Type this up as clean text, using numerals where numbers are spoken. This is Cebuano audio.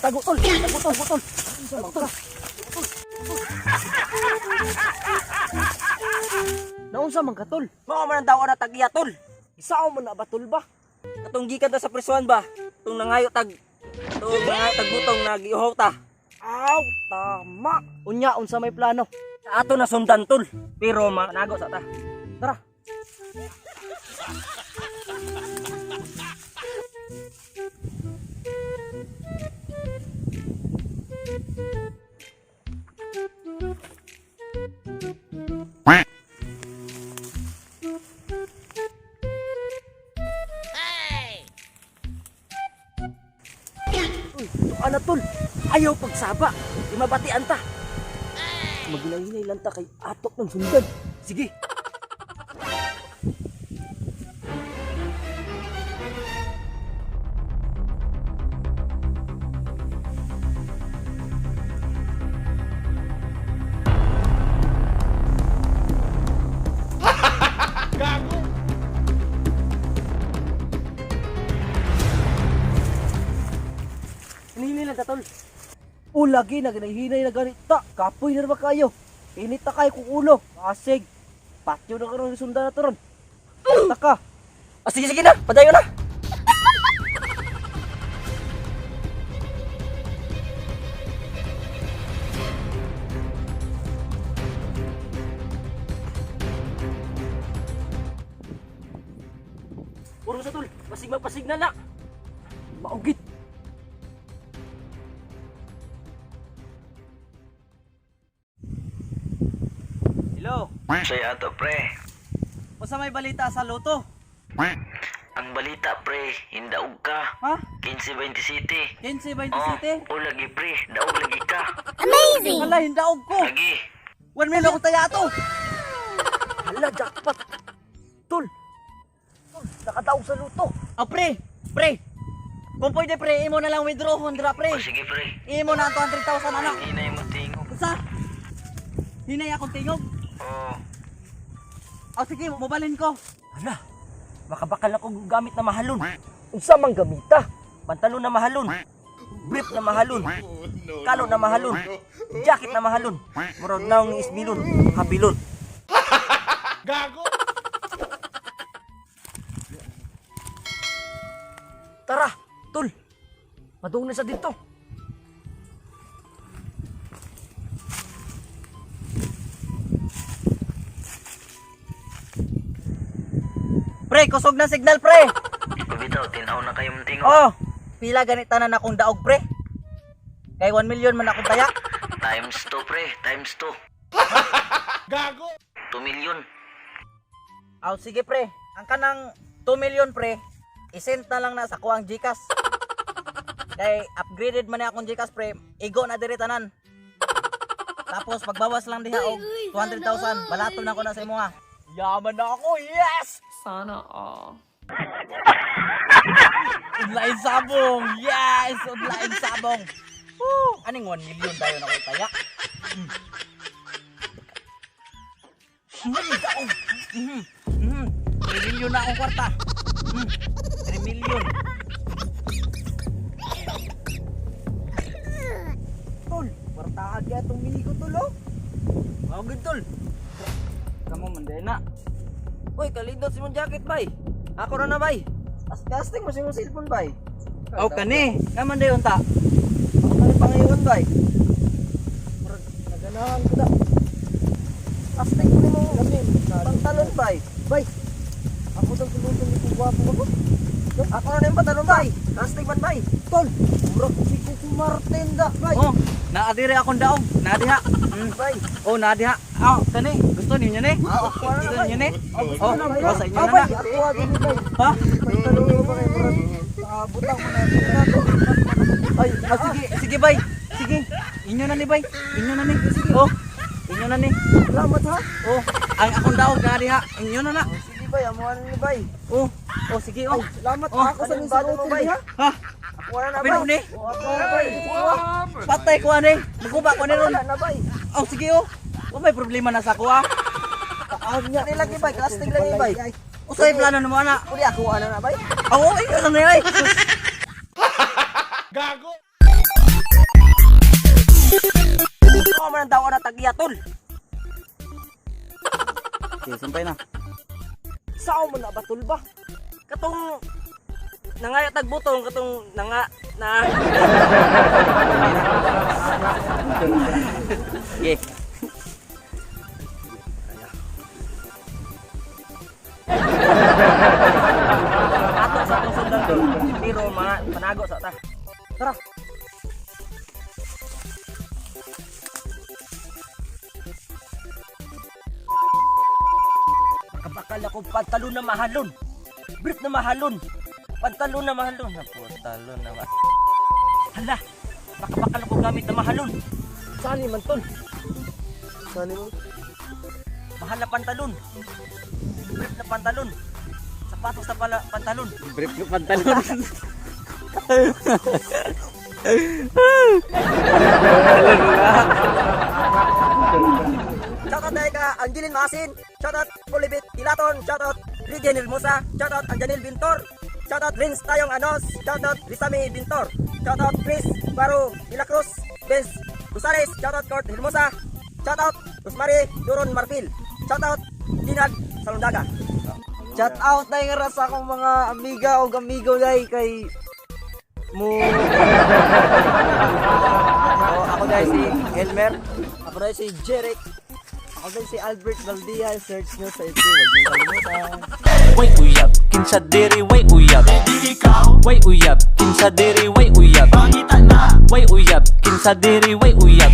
Tago, tol! Tago, tol! Tago, tol! Tago, tol! Naunsa man ka, tol? Mao man ang daw na tag-iya, tol. Isao man na ba, tol ba? Katong gikan ta sa prisuan ba? Tung nangayo tag tung nangayo tag butong nagiuhaw ta. Aw, tama! Unya, unsa may plano? Sa ato na sundan, tol. Pero manago sa ta. Tara! Uy, tuka na, tol. Ayaw pagsaba. Di mabatian ta. Maghinay-hinay lang ta kay atok ng sundan. Sige. Hinihinay lang ta, tol. O lagi na ginahinay na ganit ta. Kapoy na ba kayo? Init ta kayo kung ulo. Pasig. Patyo na karon sundan na to ron. Taka. Ah, sige, sige na. Padayon na. Puro sa tol. Pasig magpasig na na. Maugit. Hello. Saya ato, pre. Unsa may balita sa loto? Ang balita, pre, hindaog ka. Ha? 15-20 City. 15-20 Oh, City? o lagi, pre. Daog lagi ka. Wala, hindaog ko. Lagi. 1 million akong taya to. Hala, jackpot. Tol. Tol, nakadaog sa luto. Oh, pre. Pre. Kung pwede, pre, imo na lang withdraw dira, pre. O sige, pre. Imo na ang 200,000 anak. Hinay mo tingog. Unsa? Hinay akong tingog. Oh, Oh, sige, mobalin ko. Hala, makabakal ako gamit na mahalon. Unsa man gamita? Pantalon na mahalon. Brief na mahalon. Kalo na mahalon. Jacket na mahalon. Murag naong ni Ismilon. Habilon. Tara, tol. Madung na sa dito. Pre, kusog na signal, pre. bitaw, tinaw na kayo mong tingog. Oh, pila ganit tanan akong daog, pre. Kay 1 million man akong taya. Times 2, pre. Times 2. Gago! 2 million. Aw, sige, pre. Ang kanang 2 million, pre, isend na lang na sa kuang GCash. Kay upgraded man na akong GCash, pre. Igo na diri tanan. Tapos pagbawas lang diha og 200,000, balato na ko na sa imo ha. Yaman na ako, yes! Sana all. Unlain sabong! Yes! Unlain sabong! Woo! Aning 1 million tayo na ko taya? Mm. Daog! Mm. Mm. 3 million na akong kwarta. Mm. 3 million. Tol, kwartahan kaya itong migo, tol, oh. Mao gud, tol. Kamo man din na. Uy, kalindot si mong jacket, bay. Ako ra na, bay. Casting mo si mong cellphone, bay. Aw kani, naman dayon ta. Ako na rin pangayon, bay. Murag, naganahan ko da. Casting mo mo. Pantalon, bay. Bay, ako daw sulutong ni kung gwapo ako. Ako na yung pantalon, bay. Casting man, bay. Tol, murag si Kuku Martin da, bay. Oh, naadire akong daog. Naadiha. Bay. Oh, naadiha. Aw, kani, gusto ninyo ni? Ako na, Gusto bay. ninyo ni? Oh, oh, sa inyo Ah, na bay, na. ako agad ni bay. Ha? Pantalon mo ba kay murag? Butang mo na. Ay, ah, sige, sige bay. Sige. Inyo na ni bay. Inyo na ni. Sige. Oh. Inyo na ni. Salamat ha. Oh, ang akong daog na diha. Inyo na na. Sige bay, amuhan ni bay. Oh. Oh, sige oh. Ay, salamat Oh, ha. Ako sa anong nung bago mo, bay. bay? Ha? Ako na na Pero bay. ni, Oh, ako na bay. patay ko ani. Maguba ko ni ron. Wala na bay. Oh, sige oh. Wa may problema na sa ako ah. Anya. Kani lagi bay, astig lagi bay. Usay plano nimo ana? Uli ako ana na bay. Aw, ay ano na ay. Gago. Man ang daw na tagya, tol. Okay, sampay na. Sao man na ba, tol ba? Katong nangaya tagbutong katong nanga na. Okay. Ato sa atong sundan, tol. Pero mga panago sa ta. Tara. Kabakal ako pantalon na mahalon. Brief na mahalon. Pantalon na mahalon. Pantalon na ma. Hala. Bakabakal ako gamit na mahalon. Sani man, tol. Sani mo? Mahal na pantalon. Brief na pantalon. Sapatos na pala pantalon. Brief na pantalon. Shoutout tayo ka Angelin Masin. Shoutout Olivit Ilaton. Shoutout Rigen Hermosa. Shoutout Anjanil Bintor. Shoutout Vince Tayong Anos. Shoutout Rizami Bintor. Shoutout Chris Baro de la Cruz. Vince Rosales. Shoutout Kurt Hermosa. Shoutout Rosemary Duron Marfil. Shoutout Dinag Salundaga. Shout out na nga sa akong mga amiga o amigo dai kay mo. Oh, ako dai si Elmer. Ako dai si Jeric. Ako dai si Albert Valdia. Search nyo sa FB. Huwag niyo kalimutan. Way uyab, kinsa diri way uyab. Way uyab, kinsa diri way uyab. Way uyab, kinsa diri way uyab.